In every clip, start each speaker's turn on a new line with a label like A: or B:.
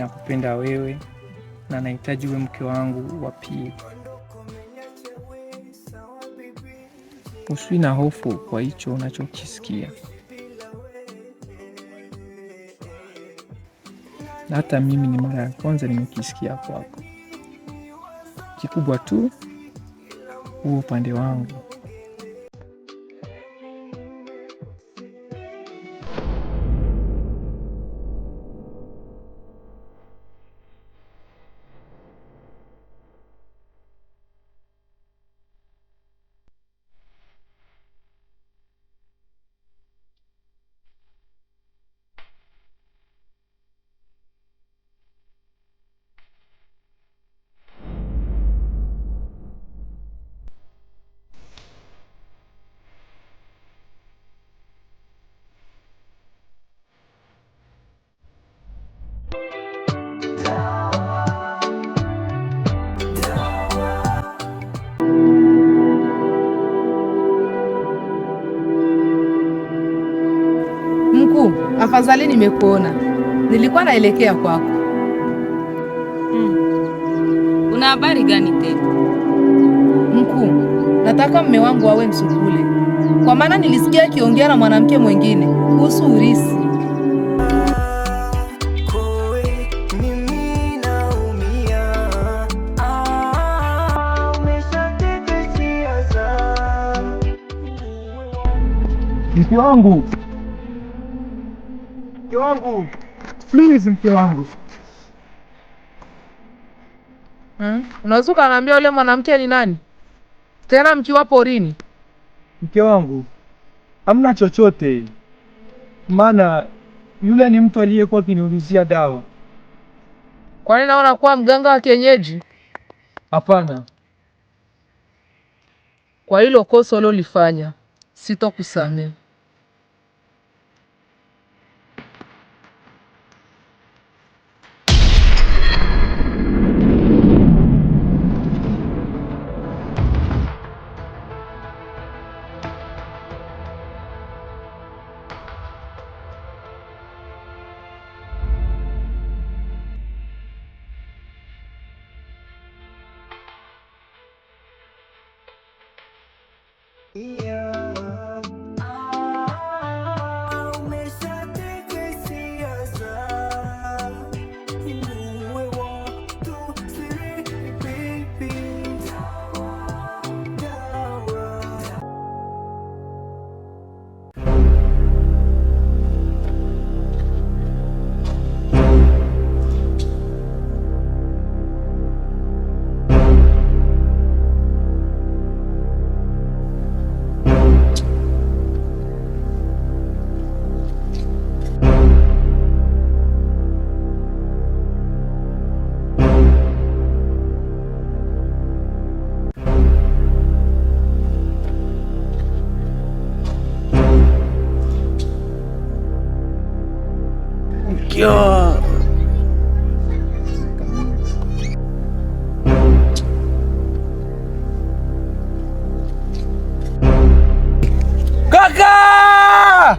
A: nakupenda wewe na nahitaji uwe mke wangu wa pili. Usiwi na hofu kwa hicho unachokisikia. Na hata mimi ni mara ya kwanza nimekisikia kwako. Kikubwa tu huo upande wangu.
B: Mkuu, afadhali nimekuona. Nilikuwa naelekea kwako.
C: Una habari gani tena?
B: Mkuu, nataka mme wangu awe msukule, kwa maana nilisikia akiongea na mwanamke mwingine kuhusu urisi.
A: Mke wangu, mke wangu, please, mke wangu.
B: Unaweza ukaniambia yule mwanamke ni nani? Tena mkiwa porini.
A: Mke wangu, hamna chochote, maana yule ni mtu aliyekuwa akiniulizia dawa.
B: Kwani naona kuwa mganga wa kienyeji?
A: Hapana.
B: Kwa hilo kosa ulilofanya, sitokusamehe.
A: Kaka!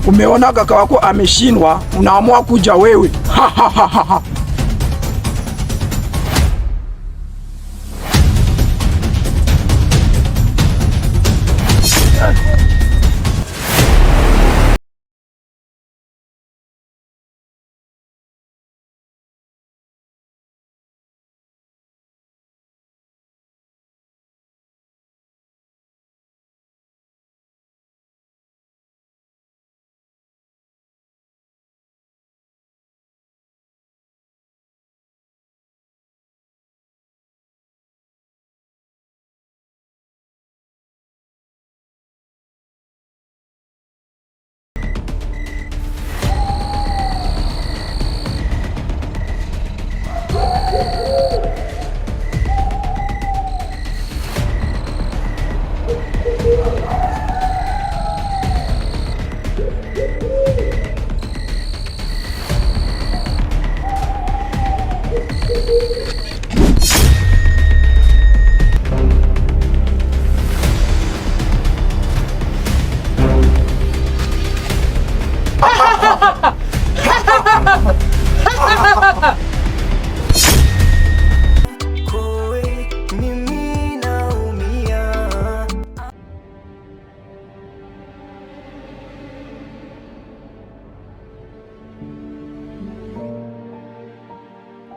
D: Umeona kaka wako ameshindwa, unaamua kuja wewe.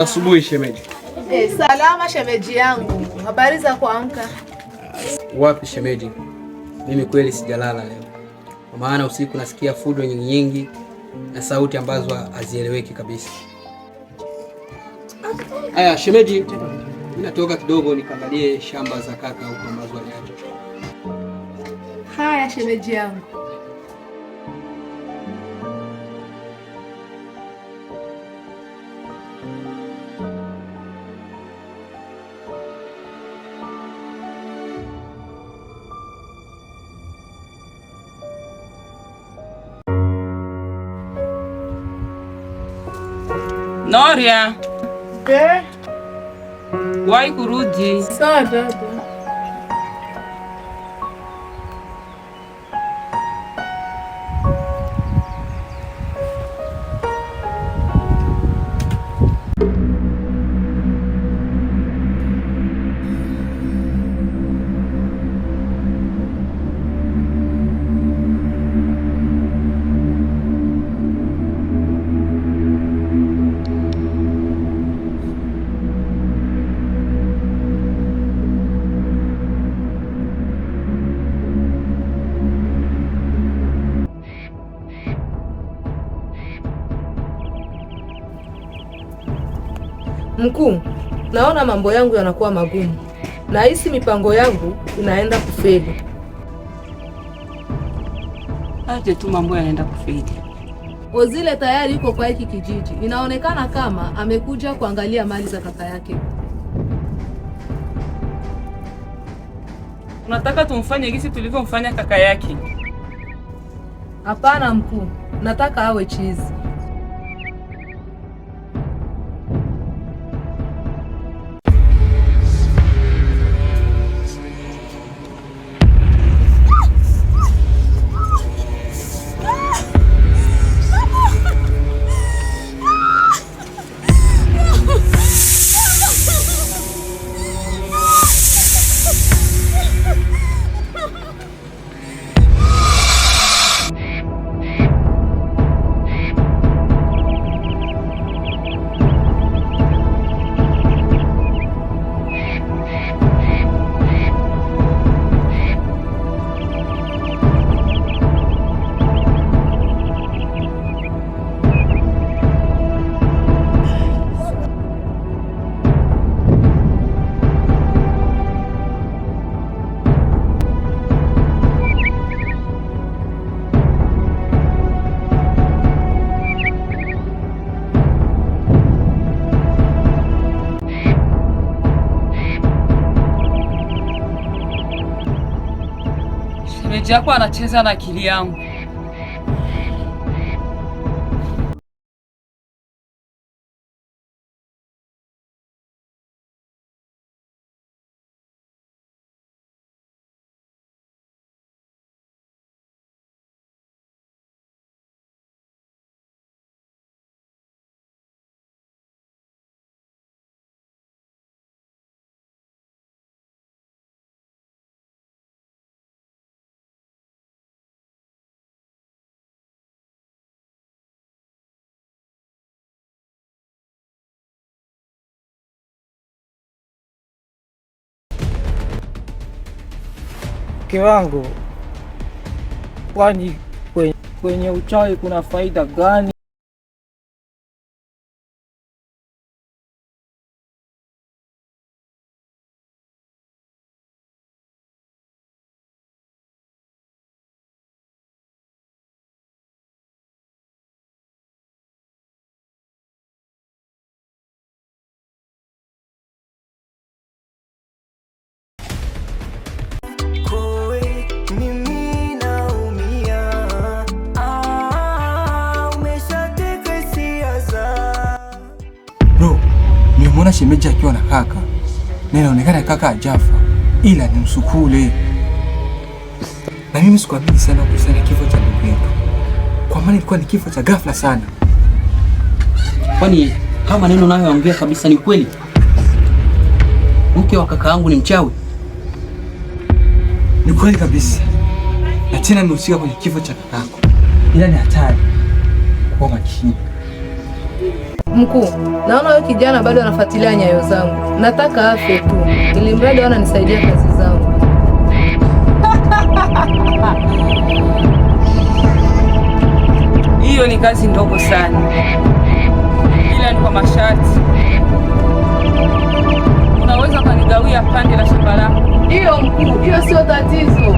E: Asubuhi shemeji.
B: Salama shemeji yangu, habari za kuamka?
E: Wapi shemeji? Mimi kweli sijalala leo, kwa maana usiku nasikia fujo nyingi nyingi na sauti ambazo hazieleweki kabisa. Aya shemeji, mimi natoka kidogo nikaangalie shamba za kaka huko ambazo aliacha.
B: Haya shemeji yangu.
C: Noria. Wahi kurudi.
B: Sawa dada. Mkuu, naona mambo yangu yanakuwa magumu. Nahisi mipango yangu inaenda kufeli.
C: Aje tu mambo yanaenda kufeli.
B: Ozile tayari yuko kwa hiki kijiji. Inaonekana kama amekuja kuangalia mali za kaka yake.
C: Unataka tumfanye gisi tulivyomfanya kaka yake?
B: Hapana mkuu, nataka awe chizi.
C: Shemeji yako anacheza na akili yangu.
A: Mke wangu, kwani kwenye uchawi kuna faida gani?
F: Mimi naumia, umeshateka hisia za
A: Bro, nimemwona shemeji akiwa na kaka na inaonekana kaka hajafa, ila ni msukule. Na mimi sikuamini sana kuhusiana na kifo cha ndugu yetu, kwa maana ilikuwa ni kifo cha ghafla sana.
E: Kwani kama maneno unayoongea kabisa ni kweli? Mke wa kaka yangu ni mchawi?
A: Ni kweli kabisa, na tena nimehusika kwenye kifo cha kakako, ila ni hatari kuwa makini.
B: Mkuu, naona huyo kijana bado anafuatilia nyayo zangu. Nataka afe tu, ili mradi ananisaidia kazi zangu.
C: Hiyo ni kazi ndogo sana, ila ni kwa masharti. Unaweza ukanigawia pande la shamba lako?
B: Ndiyo mkuu, hiyo sio tatizo.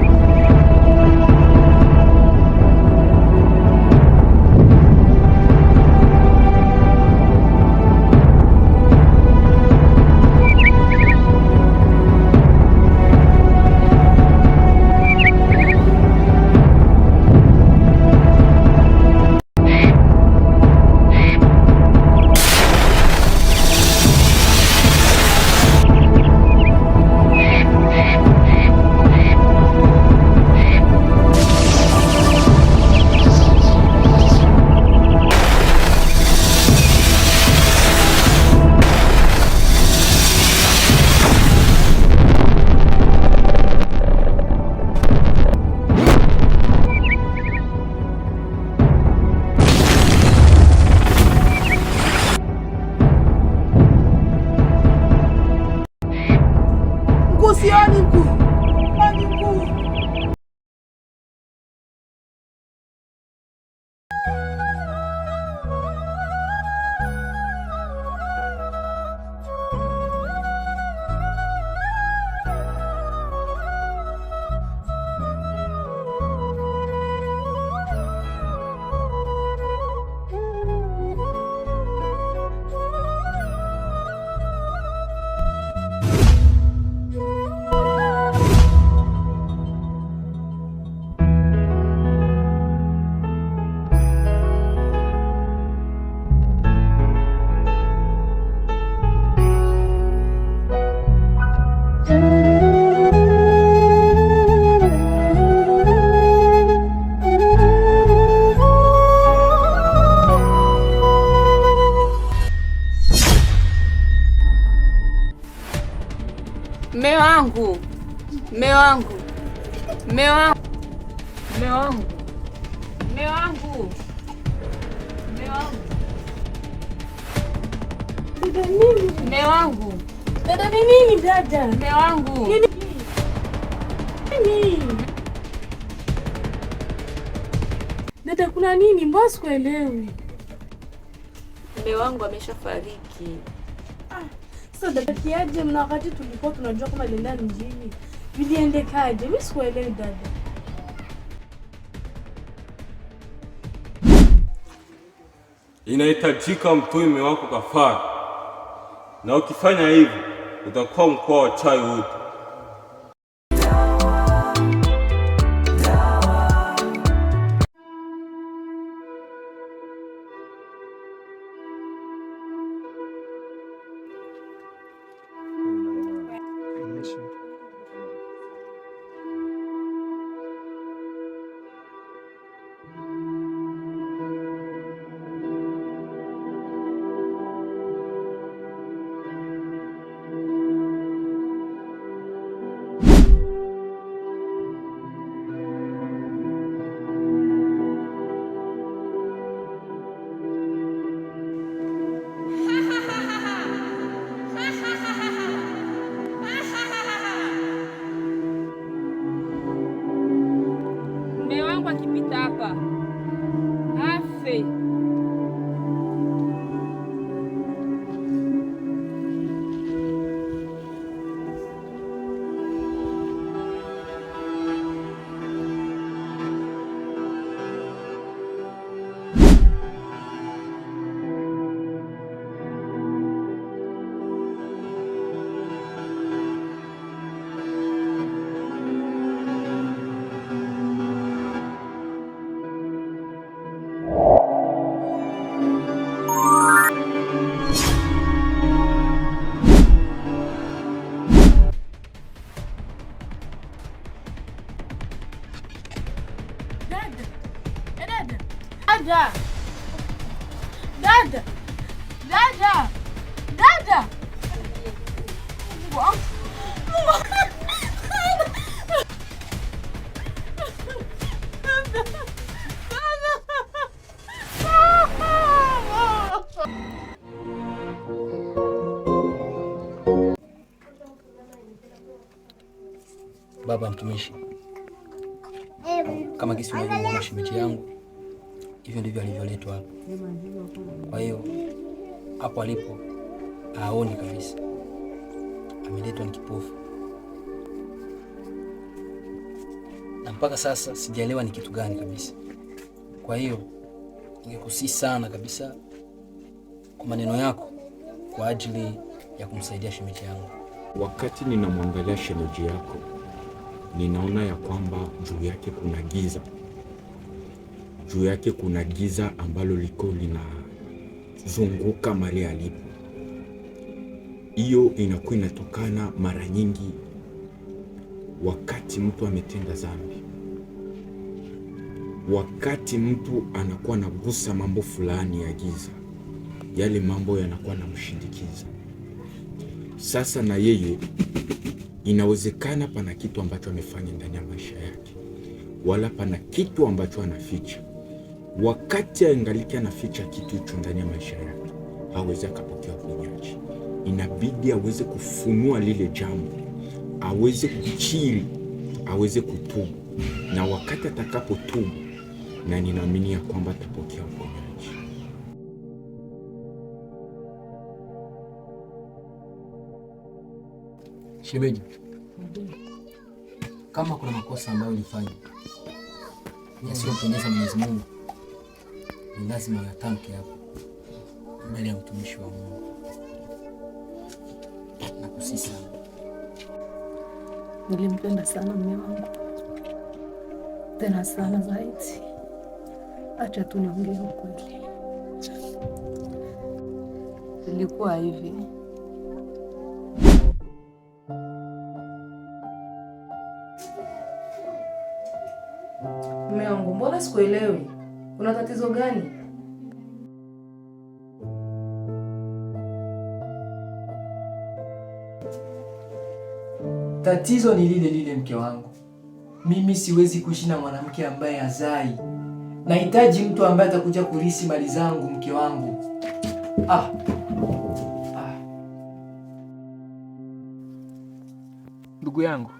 B: Mkuu, sioni mkuu. Sioni mkuu.
C: Mme wangu, mme wangu, mme wangu, mme wangu, mme wangu, mme wangu, mme wangu,
G: Dada ni nini dada?
C: Mme wangu.
G: Nini? Dada kuna nini? Mbona sikuelewi?
C: Mme wangu ameshafariki.
G: Sasa dada kiaje? Mna wakati tulikuwa tunajua kama alienda mjini. Viliendekaje? Mimi sikuelewi dada.
H: Inahitajika mtoe mume wako kafara, na ukifanya hivyo utakuwa mkoa wa chai wote.
C: Mme wangu akipita hapa afe.
G: Dada. Eh, dada. Dada. Dada. Dada. Dada. Mungu wangu. Mungu wangu. Dada. Dada.
E: Baba mtumishi, kama gisi unavyomwona shemeji yangu, hivyo ndivyo alivyoletwa hapa. Kwa hiyo hapo alipo haoni kabisa, ameletwa ni kipofu, na mpaka sasa sijaelewa ni kitu gani kabisa. Kwa hiyo ningekusihi sana kabisa kwa maneno yako kwa ajili ya kumsaidia shemeji yangu.
I: Wakati ninamwangalia shemeji yako, ninaona ya kwamba juu yake kuna giza, juu yake kuna giza ambalo liko linazunguka mahali alipo. Hiyo inakuwa inatokana mara nyingi wakati mtu ametenda dhambi, wakati mtu anakuwa anagusa mambo fulani ya giza, yale mambo yanakuwa namshindikiza. Sasa na yeye inawezekana pana kitu ambacho amefanya ndani ya maisha yake, wala pana kitu ambacho anaficha. Wakati angaliki anaficha kitu hicho ndani ya maisha yake, hawezi akapokea uponyaji. Inabidi aweze kufunua lile jambo, aweze kukiri, aweze kutubu, na wakati atakapotubu, na ninaamini ya kwamba atapokea uponyaji.
E: Shemeji, kama kuna makosa ambayo ulifanya yasiyompendeza Mwenyezi Mungu, ni lazima uyatamke hapo mbele ya mtumishi wa Mungu. Nakusihi sana.
G: Nilimpenda sana mume wangu, tena sana zaidi. Acha tu niongee ukweli.
B: Ilikuwa hivi. Mume wangu, mbona sikuelewi? Kuna tatizo gani?
A: Tatizo ni lile lile, mke wangu. Mimi siwezi kuishi na mwanamke ambaye hazai. Nahitaji mtu ambaye atakuja kurisi mali zangu, mke wangu. Ah. Ah. Ndugu yangu,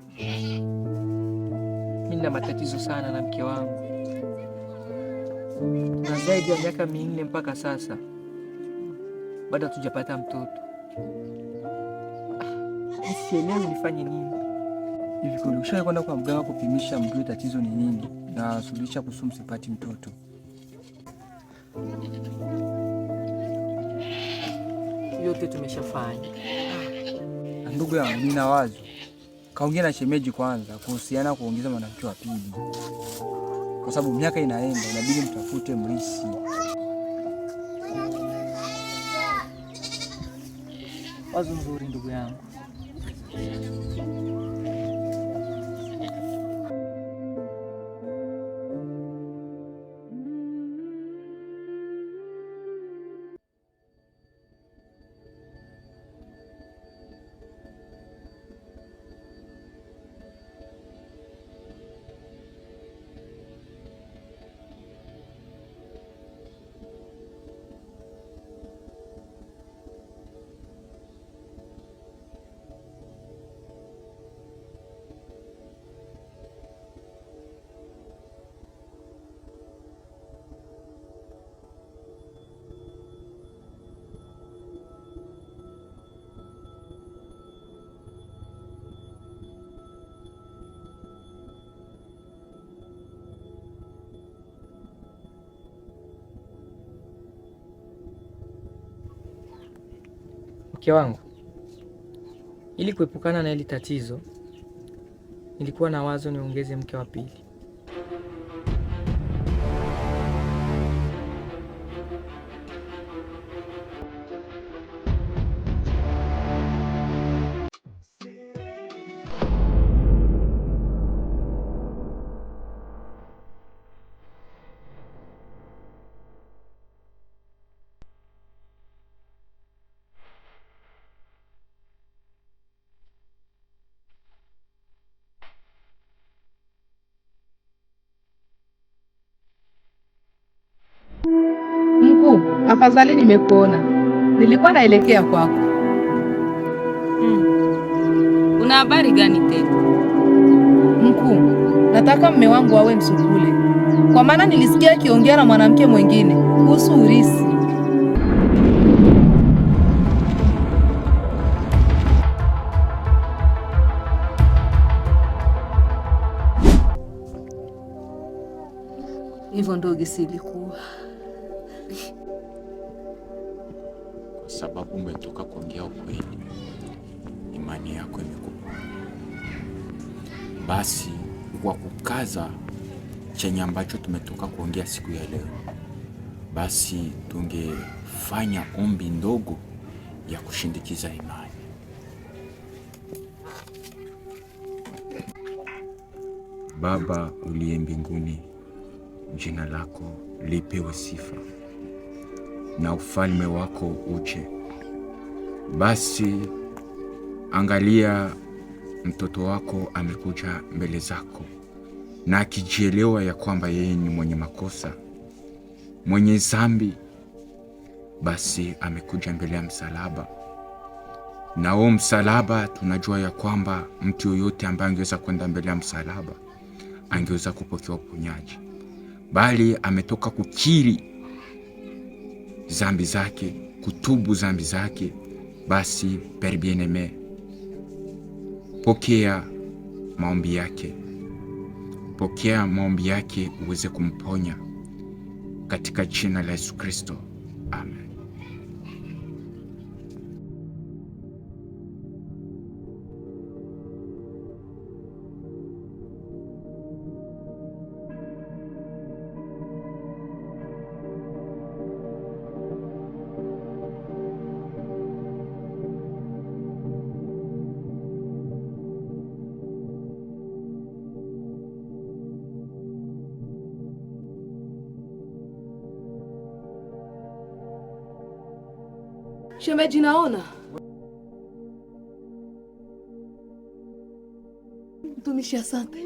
A: mimi nina matatizo sana na mke wangu, na zaidi ya miaka 4 mpaka sasa bado hatujapata mtoto. Sielewi nifanye nini. Hivi kweli ushawahi kwenda kwa mganga kupimisha mjue tatizo ni nini na suluhisha kuhusu msipati mtoto?
C: Yote tumeshafanya.
A: Ndugu yangu, nina wazo. Kaongea na shemeji kwanza kuhusiana kuongeza mwanamke wa pili, kwa sababu miaka inaenda, inabidi mtafute mrisi.
C: Wazo nzuri ndugu yangu.
J: Mke wangu, ili kuepukana na hili tatizo, nilikuwa na wazo niongeze mke wa pili.
B: Mkuu, afadhali nimekuona. Nilikuwa naelekea kwako.
C: Una habari gani tena?
B: Nataka mme wangu awe msukule, kwa maana nilisikia akiongea na mwanamke mwingine kuhusu urisi. Hivyo ndo gisi ilikuwa.
I: Kwa sababu umetoka kuongea ukweli, imani yako imekuponya. Basi kwa kukaza chenye ambacho tumetoka kuongea siku ya leo, basi tungefanya ombi ndogo ya kushindikiza imani. Baba uliye mbinguni, jina lako lipewe sifa na ufalme wako uje. Basi angalia, mtoto wako amekuja mbele zako na akijielewa ya kwamba yeye ni mwenye makosa, mwenye zambi, basi amekuja mbele ya msalaba. Na huo msalaba tunajua ya kwamba mtu yoyote ambaye angeweza kwenda mbele ya msalaba angeweza kupokea uponyaji, bali ametoka kukiri zambi zake, kutubu zambi zake. Basi Père bien-aimé, pokea maombi yake, pokea maombi yake uweze kumponya katika jina la Yesu Kristo, amen.
B: Shemeji, naona mtumishi. Asante,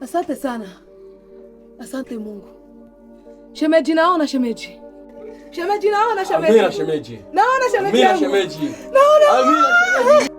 B: asante sana, asante Mungu. Shemeji, naona shemeji, shemeji, naona shemeji,
H: Amina shemeji.
B: Naona shemeji
H: Amina
B: yangu.
H: shemeji.
B: Naona
H: Amina shemeji.